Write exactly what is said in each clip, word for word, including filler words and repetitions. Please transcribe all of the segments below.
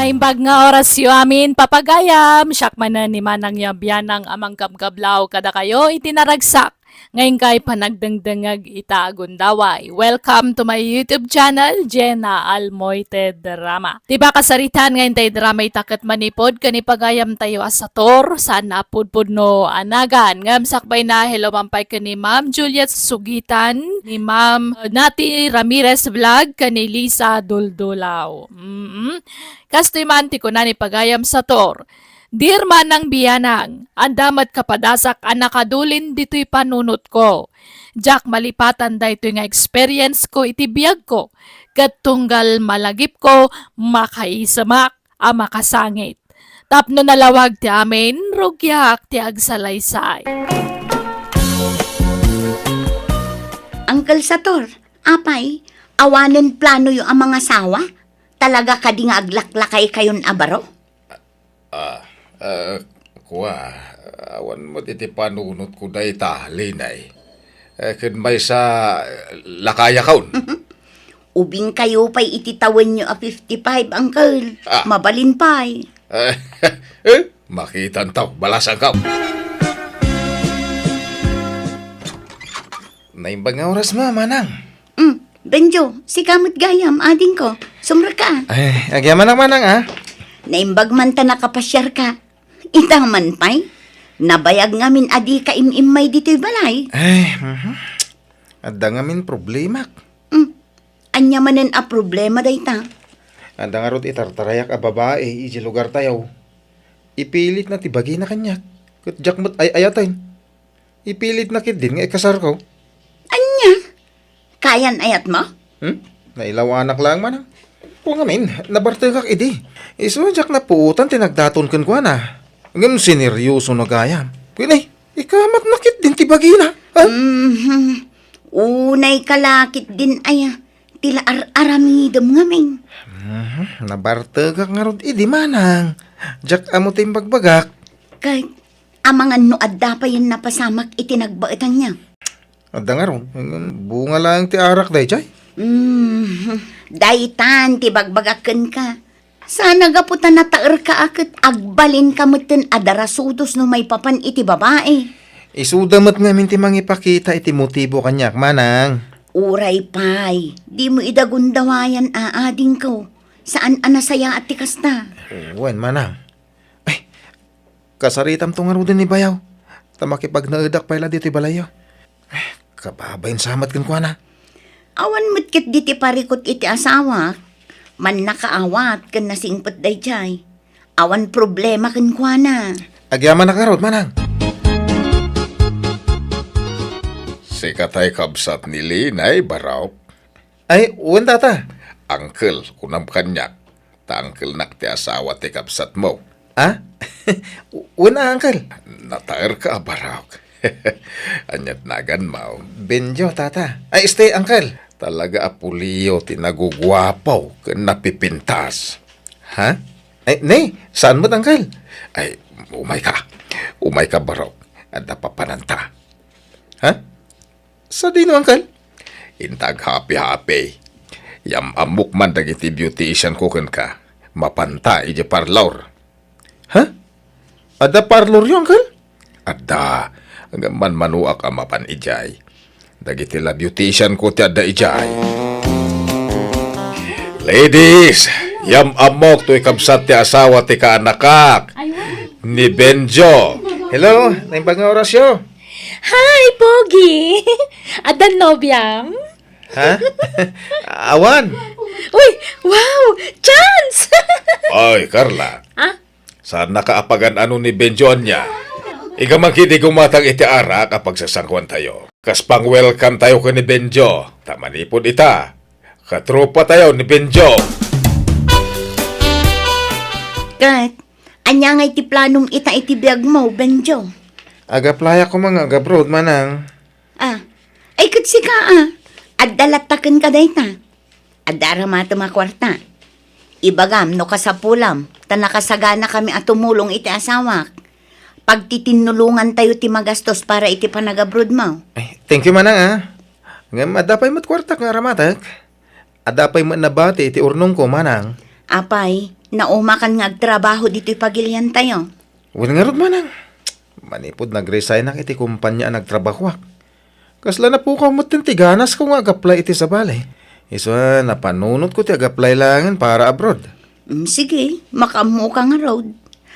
Imbag nga orasyo amin, papagayam, siak manen ni Manang Yabianang a manggabgablaw kadakayo iti naragsak nga inkay panagdengdengngeg ita a gundaway. Welcome to my YouTube channel, Jenna Almoite Drama. Ti ba kasaritaan nga intay drama ita ket manipud ken ipagayamtayo a sator, saan a pudpudno a nagan. Ngem sakbayna, hello man pay ken ni Ma'am Juliet Sugitan, ni Ma'am, uh, Nati Ramirez Vlog, ken ni Lisa Duldulaw. Mm-mm. Kastoy man ti kuna ni pagayam sator. Dear Manang Bianang, adda met kapadasak a nakadulin ditoy panunotko. Diak malipatan daytoy nga experience ko iti biagko, ket tunggal malagipko, makaisemak a makasangit. Tapno nalawag ti amin, rugiak ti agsalaysay. Uncle Sator, apay, awanen planoyo a mangasawa? Talaga kadi nga aglaklakaykayon a baro? Ah, ah, kua, awan met iti panunotko dayta, Linay. Eh, ken maysa, lakayakon. Ubingkayo pay iti tawenyo a fifty-five, uncle. Ah. Mabalin pay. Eh, eh, makitanto, balasangko. Naimbag nga oras mo, manang. Mm, Benjo, sika met gayam, adingko. Sumrekka. Ay, agyamanak, manang, ah. Naimbag man ta nakapasiarka. Ita man pay, nabayag ngamin a dika im-immay ditoy balay. Ay, mhm. Adda ngamin problemak. Mm. Ania manen a problema dayta? Adda ngarud itartarayak a babai idiay lugartayo. Ipilitna ti bagina kaniak. Ket diak met ay-ayaten. Ipilitna ketdin nga ikasarko. Ania? Kayan-ayatmo? Hmm? Nailawanak laeng, manang. Kua ngamin, nabartekak idi. Isu diak napuotan ti nagdaton kenkuana. Ngem sineryoso na gayam. Ken ay, ikamatna ketdin ti bagina. Ha? Mhm. Unayka la ketdin aya ti la ar-aramidem ngamin. Mhm. Nabartekak ngarud idi, manang. Diak ammo ti imbagbagak. Ket amangan no adda payen napasamak iti nagbaetanna. Adda ngarud, ngem bunga laeng ti arak daydiay. Mm, daytan ti bagbagak kenka. Sana gapu ta nataerka a ket agbalinka metten a darasudos no maipapan iti babai. Isuda met ngamin ti mangipakita iti motibo kaniak, manang. Uray pay, dimo ida gundawayan a adingko. Saan a nasayaat ti kasta. Wen, manang. Ay, kasaritamto ngaruden ni bayaw. Ta makipagnaedak pay la ditoy balayyo. Ay, kababain sa met kenkuana. Awan met ketdi ti parikut iti asawak. Mannakaawat ken nasingpet daydiay. Awan problema kenkuana. Agyamanak ngarud, manang. Sika tay kabsat ni Linay, Barok? Ay, wen, tata. Uncle, kunam kaniak. Ta uncle-nak ti asawa ti kabsatmo. Ah? Wen a, uncle. Nataerka a Barok. Aniat naganmo? Benjo, tata. Ay, este, uncle. Talaga a pulio ti naguguapo ken napipintas. Ha? Ay, ne, saan met, uncle? Ay, umayka. Umayka, Barok. Adda papananta. Ha? Sadino, uncle? Inta aghapi-hapi. Yam-ammok man dagiti beautician ko kenka. Mapanta idiay parlor. Ha? Adda parloryo, uncle? Adda. Ngem manmanuak a mapan idiay. Dagiti la beautician ko ti adda idiay. Ladies, yam-ammok toy kabsat ti asawa ti kaanakak. Ay, wow. Ni Benjo. Hello, naimbag nga orasyo. Hi, Pogi! Addan nobiam? Ha? Awan. Uy, wow! Chance! Oy, Carla. Ah? Saannaka a pagan-ano ni Benjo ania? Iga man ketdi gumatang iti arak a pagsasangkuantayo. Kas pang-welcome tayo ken ni Benjo. Ta manipud ita, katropa tayo ni Benjo. Ket, ania ngay ti planom ita iti biagmo, Benjo? Agaplayak koma nga agabroad, manang. Ah, ay ket sika, ah. Adda latta kenka dayta. Adda aramatem a kuarta. Ibagam no kasapulam, ta nakasaganakami a tumulong iti asawak. Pagtitinnulongantayo ti magastos para iti panagabrodmo. Ay, thank you, manang, ah. Ngem adda pay met kuartak nga aramatek. Adda pay met nabati iti urnongko, manang. Apay, Naumakan nga agtrabaho ditoy pagiliantayo. Wen ngarud, manang. Manipud nagresignak iti kumpania a nagtrabahoak, kasla napukaw metten ti ganasko nga ag-apply iti sabali. Isu a, napanunotko ti ag-apply laengen para abroad. Mm, sige, makaammoka ngarud.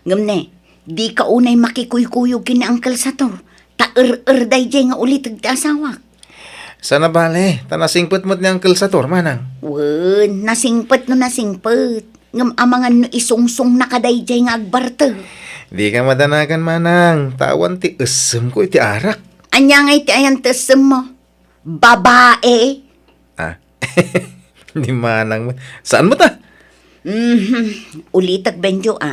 Ngem ne, dika unay makikuykuyog ken ni Uncle Sator, ta er-er daydiay nga uliteg ti asawak. Saan a bale, ta nasingpet met ni Uncle Sator, manang. Wen, nasingpet no nasingpet. Ngem amangan no isungsong na kadaydiay nga agbarteg. Dika madanagan, manang, ta awan ti essemko iti arak. Ania ngay ti ayan ti essemmo? Babae. Ah, ni manang met. Saan met a? Mhm. Ulitek, Benjo, a.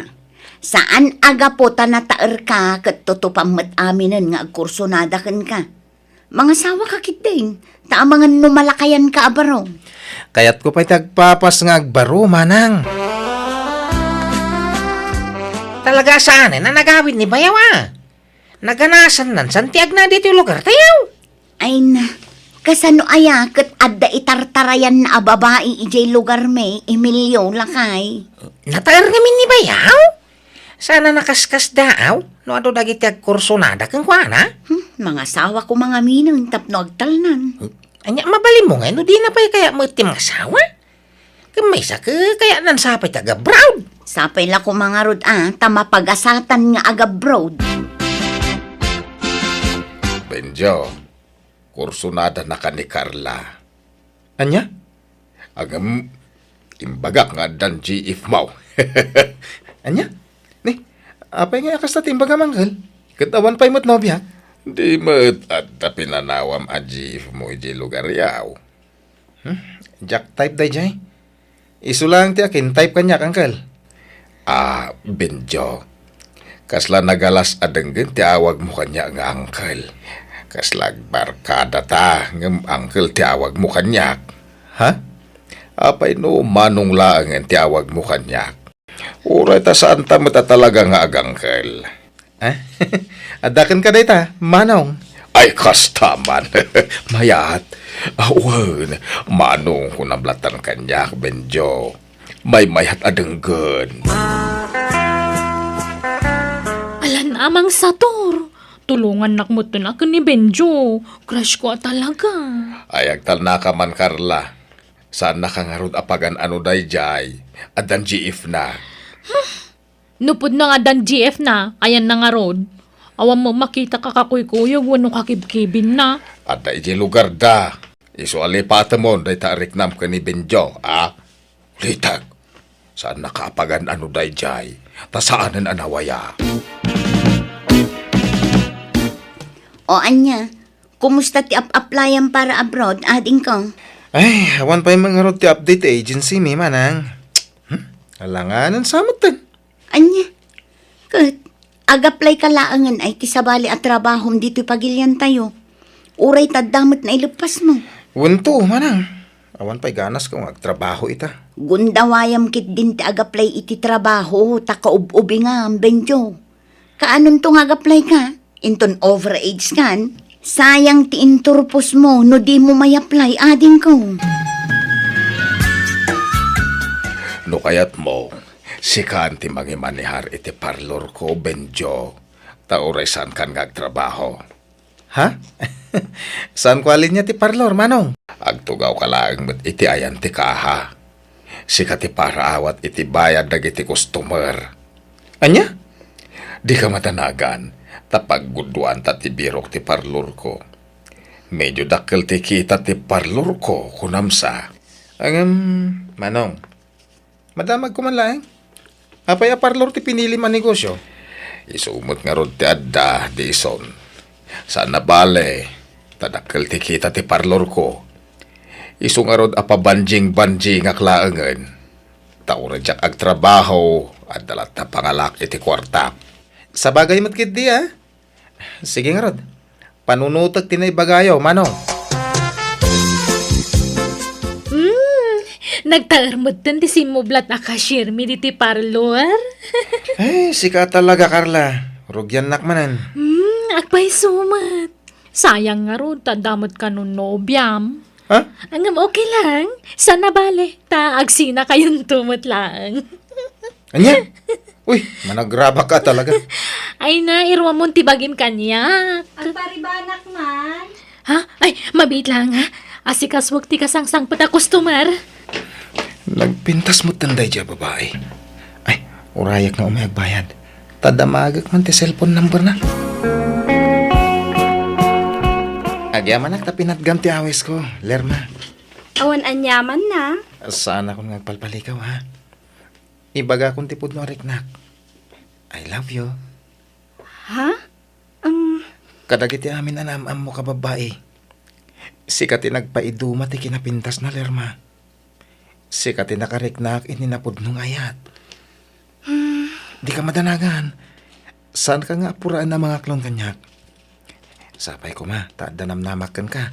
Saan a gapu ta nataerka ket tutupam met aminen nga agkursunada kenka. Mangasawaka ketdin, ta amangan no malakayanka a baro. Kayatko pay ti agpapas nga agbaro, manang. Talaga a saanen a nagawid ni bayaw a. Naganasannan san ti agna ditoy lugartayo. Ay na, kasano aya ket adda itartarayanna a babai idiay lugarmi, Emilio, lakay? Nataer ngamin ni bayaw? Saan a nakaskasdaaw no adu dagiti agkursunada kenkuana? Hmm, mangasawa koma ngamin tapno agtalnan. Ania, mabalinmo ngay no dina pay kayat met ti mangasawa? Ken maysa, ke-, kayatnan sa pay ti agabroad. Sapay la koma ngarud a, ta mapagasatan nga agabroad. Benjo, kursunadana ka ni Carla. Ania? Ngem, imbagak nga addan G F mo. Ania? Ni, apay nga a kasta ti imbagam, Uncle? Ket awan pay met nobiak? Di met adda pinanawam a G F mo idiay lugaryo. Hmm? Diak type daydiay. Isu laeng ti akin type kaniak, Uncle. Ah, Benjo. Kasla nagalas a denggen ti awagmo kaniak nga Uncle. Kasla agbarkada ta, ngem Uncle ti awagmo kaniak. Ha? Apay no Manong laengen ti awagmo kaniak? Uray ta saanta met a talaga nga agangkel. Ah? Adda kenka dayta, Manong? Ay, kasta man. Mayat. Ah, wen, Manong, kunam latan kaniak, Benjo. Maymayat a denggen. Alan a, Mang Sator, tulongannak metten a ken ni Benjo. Crush ko a talaga. Ay, agtalnaka man, Carla. Saannaka ngarud a pagan-ano daydiay. Addan G F na. Nupod na nga addan G F na, ayanna ngarud. Awan met makitaka kakuykuyog wenno kakibkibinna. Adda idiay lugarda. Isu a lipatemon dayta a riknam ken ni Benjo, a? Uliteg. Saannaka a pagan-ano daydiay, ta saanen a nawaya. O ania, kumusta ti ap-applyam para abroad, adingko? Ay, awan pay met ngarud ti update ti agency mi, manang. Hmm? Alanganen sa metten. Ania? Ket, ag-apply ka laengen ay ti sabali a trabahom ditoy pagiliantayo. Uray ta adda met naileppasmo. Wen to, manang. Awan pay ganasko nga agtrabaho ita. Gundawayam ketdin ti ag-apply iti trabaho ta kaub-ubingam, Benjo. Kaanonto nga ag-apply ka? Inton overage kan? Sayang ti inturposmo no dimo may-apply, adingko. No kayatmo, sikan ti mangimanehar iti parlor ko, Benjo. Ta uray saankan nga agtrabaho. Ha? Saanko a linia ti parlor, Manong? Agtugawka laeng met iti ayan ti kaha. Sika ti paraawat iti bayad dagiti customer. Ania? Dika madanagan, ta paggudduanta ti birok ti parlor ko. Medio dakkel ti kita ti parlor ko, kunam sa. Ngem, Manong, madamagko man laeng. Apay a parlor ti pinilim a negosio? Isu met ngarud ti adda, Dison. Saan a bale, ta dakkel ti kita ti parlor ko. Isu ngarud a pabanjing-banjingak laengen. Ta uray diak agtrabaho, adda latta pangalak iti kuartak. Sabagay met ketdi, a? Sige ngarud. Panunotek ti naibagayo, Manong. Hmm, nagtaer metten ti simmublat a cashier mi diti parlor. Ay, sika talaga, Carla. Rugiannak manen. Hmm, agpayso met. Sayang ngarud, ta adda met kano nobiam. Ha? Ngem okay lang. Saan a bale, ta agsinakayonto met laeng. Ania? Uy, managrabak ka talaga. Ay na, iruamon ti bagim kaniak. Agparibanak man. Ha? Ay, mabiit lang, ha? Asikasuak ti kasangsangpet a customer. Nagpintas met daydiay a babai. Ay, urayak nga umay agbayad. Ta damagek man ti cellphone number na. Agyamanak ta pinatgam ti awisko, Lerma. Awan aniamanna. Saanakon nga agpalpalikaw, ha? Ibagakon ti pudno a riknak. I love you. Ha? Um. Kadagiti amin a naam-ammok a babbai, sika ti nagpaiduma ti kinapintasna, Lerma. Sika ti nakariknak iti napudno nga ayat. Hmm. Dika madanagan. Saanka nga apuraen a mangaklon kaniak. Sapay koma, ta adda namnamak kenka.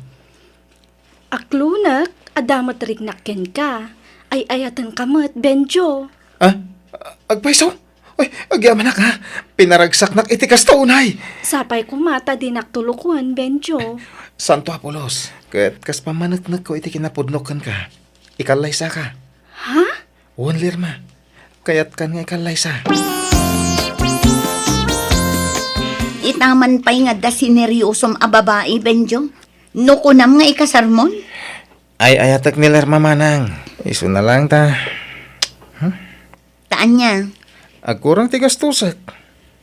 Aklonek, adda met riknak kenka. Ay-ayatenka met, Benjo. Ah? Agpayso? Uy, agyamanak, ha? Pinaragsaknak iti kasta unay. Sapay koma ta dinak tulokon, Benjo. Santo a pulos, ket kas pammaneknekko iti kinapudnok kenka, ikallaysaka. Ha? Wen, Lerma. Kayatkan nga ikallaysa. Ita man pay nga adda sineryosom a babai, Benjo. No kunam nga ikasarmon? Ay-ayatek ni Lerma, manang. Isuna lang ta. Hmm? Ta ania? Agkurang ti gastosek.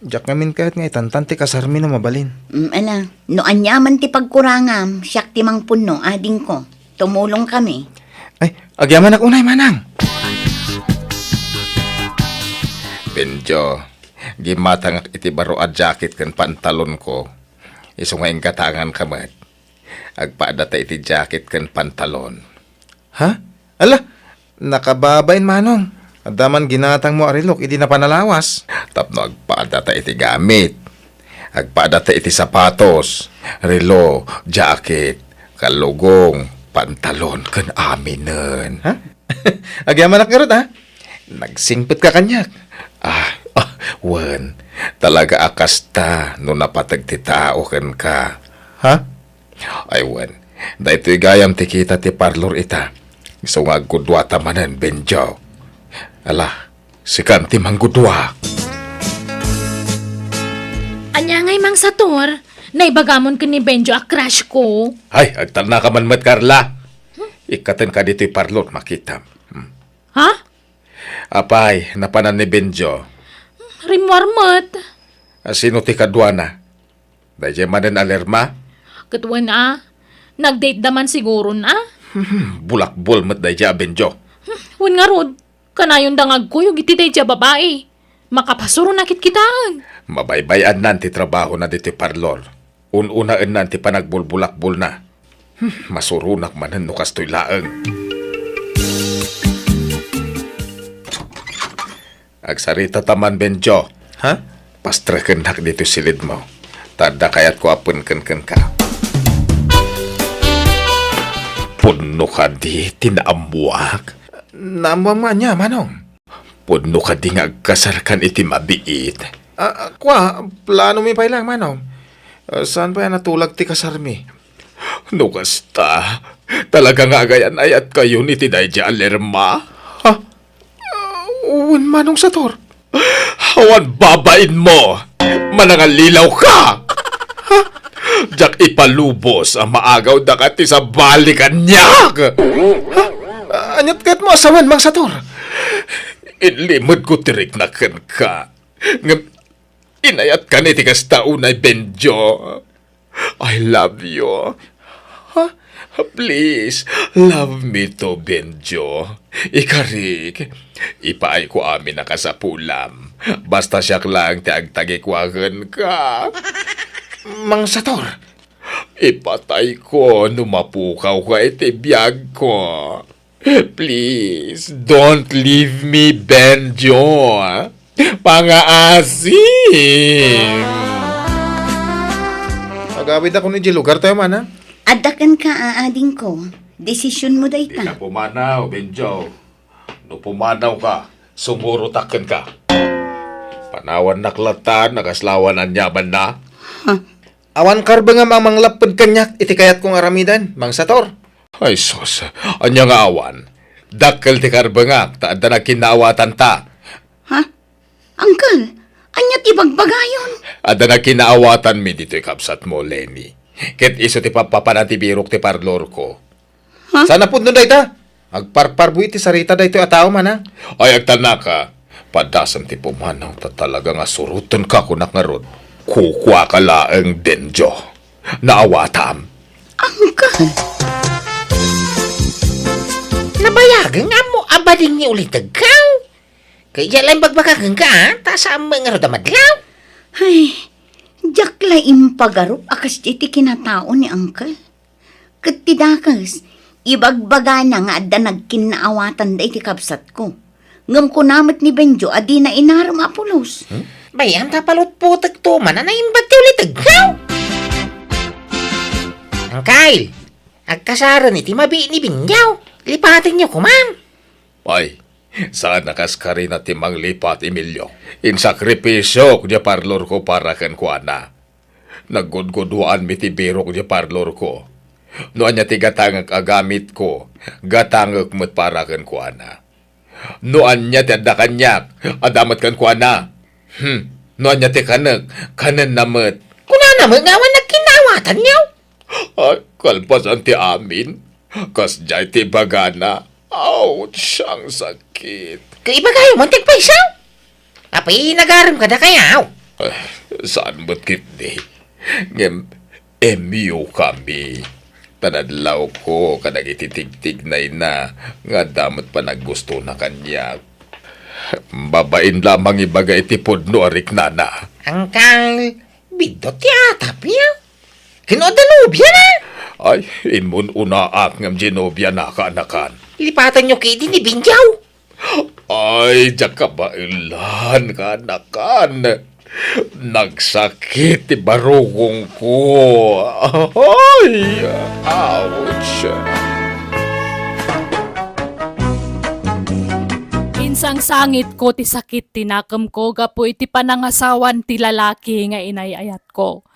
Diak ngamin kayat nga itantan ti kasarmi no mabalin. Mm, ala, no aniaman ti pagkurangam, siak ti mangpunno, adingko. Tumulongkami. Ay, agyamanak unay, manang. Benjo, gimmatangak iti baro a jacket ken pantalonko. Isu nga inggatanganka met. Agpaadata iti jacket ken pantalon. Ha? Ala, nakababain, manong. Adda man ginatangmo a relok idi napan a lawas. Tapno agpaadata iti gamit. Agpaadata iti sapatos, relo, jacket, kalugong, pantalon, ken aminen. Ha? Agyamanak ngarud, ha? Nagsingpetka kaniak. Ah, ah, wen, talaga a kasta no napateg ti tao kenka. Ha? Ay wen, daytoy gayam ti kita ti parlor ita. Isu nga agguduata manen, Benjo. Ala, sikan ti manggudua. Ania ngay, Mang Sator? Naibagamon ken ni Benjo a crush ko. Ay, agtalnaka man met, Carla. Ikkatenka ditoy parlor, makitam. Hmm. Ha? Apay, napanan ni Benjo? Rimmuar met. A, sino ti kaduana? Daydiay manen a Lerma? Ket wen a, nag-date da man siguron a. Hmm, bulakbol met daydiay a Benjo. Hmm, wen ngarud, kanayonda nga agkuyog iti daydiay a babai. Makapasuronak kitkitaen. Mabaybay-annan ti trabahona ditoy parlor. Un-unaennan ti panagbulbulakbolna. Hmm, masuronak manen no kastoy laeng. Agsarita ta man, Benjo. Ha? Pastrekennak ditoy silidmo. Ta adda kayatko a penken kenka. Pudno kadi ti naammoak? Naammoam nga ania, manong? Pudno kadi nga agkasarkan iti mabiit? Ah, kua, planomi pay lang, manong. Ah, saan pay a natulag ti kasarmi? No kasta, talaga nga agayan-ayatkayon iti daydiay a Lerma? Ha? Ah, wen, Manong Sator. Awan babainmo! Manangalilaw ka! Ha? Diak ipalubos a maagawdaka ti sabali kaniak! Ha? Aniat kayatmo a sawen, Mang Sator? Inlimedko ti riknak kenka. Ngem inayatkan iti kasta unay, Benjo. I love you. Ha? Please, love me too, Benjo. Ikarik, ipaayko amin a kasapulam. Basta siak laeng ti agtagikua kenka. Mang Sator, ipatayko no mapukawka iti biagko. Please, don't leave me, Benjo. Pangaasim! Agawidakon idiay lugartayo, manang. Adda kenka, adingko. Desisionmo dayta. Dika pumanaw, Benjo. No pumanawka, sumurotak kenka. Panawannak latta no kasla awan aniamanna. Huh? Awan karbengam a manglapped kaniak iti kayatko nga aramiden, Mang Sator. Ay sus, ania nga awan? Dakkel ti karbengak ta adda nagkinnaawatanta. Ha? Uncle, ania ti bagbagayon? Adda nakinaawatan mi ditoy kabsatmo, Lenny. Ket isu ti papapanan ti birok ti parlorko. Ha? Saan a pudno dayta? Agparparbo iti sarita daytoy a tao, manang. Ay, agtalnaka. Padasem ti pumanaw ta talaga nga surotenka, kunak ngarud. Kukuaka laeng, Denjo. Naawatam. Uncle. Nabayagen nga ammo a bading ni ulitegkaw. Kaya la imbagbaga kenka, a, ta saan met ngarud a madlaw? Ay, diak la impagarup a kasdiay ti kinatao ni Uncle. Ket ti dakes, ibagbagana nga adda nagkinnaawatanda iti kabsatko. Ngem kuna met ni Benjo a dina inarem a pulos. Hmm? Bay-am ta palutputekto man a naimbag ti ulitegkaw. Uncle, agkasaren iti mabiit ni Benjo. Lipatenyo koma. Ay, saan a kaskarina ti manglipat, Emilio. Insakripisiok diay parlorko para kenkuana. Naggudguduaanmi ti birok diay parlorko. No ania ti gatangek a gamitko, gatangek met para kenkuana. No ania ti adda kaniak, adda met kenkuana. Hmm, no ania ti kanek, kanenna met. Kunana met nga awan nagkinnaawatanyo? Ay, kalpasan ti amin. Kasdiay ti ibagana. Ouch, ang sakit. Kay ibagayo man ti agpayso? Apay, nagarem kadakayo? Ah, saan met ketdi? Ngem, M U kami. Ta nadlawko kadagiti tigtignayna nga adda met panaggustona kaniak. Babain lamang ibaga iti pudno a riknana. Uncle, biddut ti atapyo? Ken no adda nobiana? Ay, immun-unaak ngem diay nobiana, kaanakan. Lipatanyo ketdi ni Benjo. Ay, diak kabaelan, kaanakan. Nagsakit ti barukongko. Ay, ouch. Insangsangitko ti sakit ti nakemko gapu iti panangasawan ti lalaki nga inay-ayatko.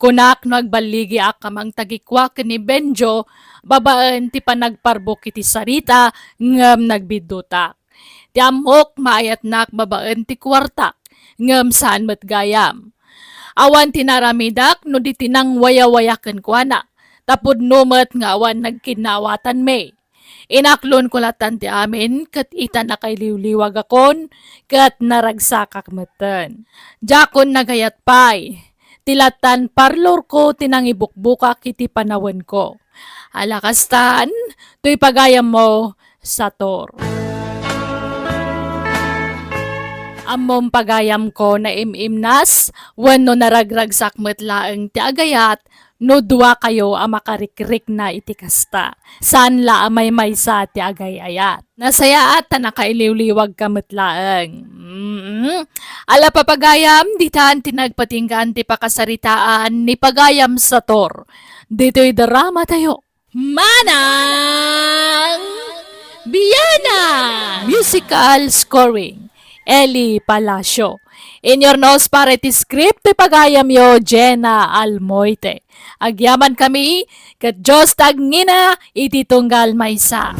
Kunak no agballigiak a mangtagikua ken ni Benjo babaen ti panagparbok iti sarita ngem nagbiddutak. Ti ammok, maayatnak babaen ti kuartak, ngem saan met gayam. Awan ti naramidak no di ti nangwayawaya kenkuana, ta pudno met nga awan nagkinnaawatanmi. Inaklonko lattan ti amin, ket ita nakailiwliwagakon, ket naragsakak metten. Diakon nagayat pay. Ti lattan parlorko ti nangibukbukak iti panawenko. Ala kastan, toy pagayammo, Sator. Ammom pagayamko, naim-imnas, wenno naragragsak met laeng ti agayat, no duakayo a makarikrikna iti kasta. Saan la a maymaysa ti agay-ayat. Nasayaat ta nakailiwliwagka met laeng. Mm. Ala, papagayam, ditan ti nagpatinggaan ti pakasaritaan ni Pagayam Sator. Ditoy drama tayo. Manang Biana! Musical scoring, Eli Palacio. Inyurnos para iti script ti pagayamyo, Jenna Almoite. Agyaman kami, ket Dios ti agngina iti tunggal maysa.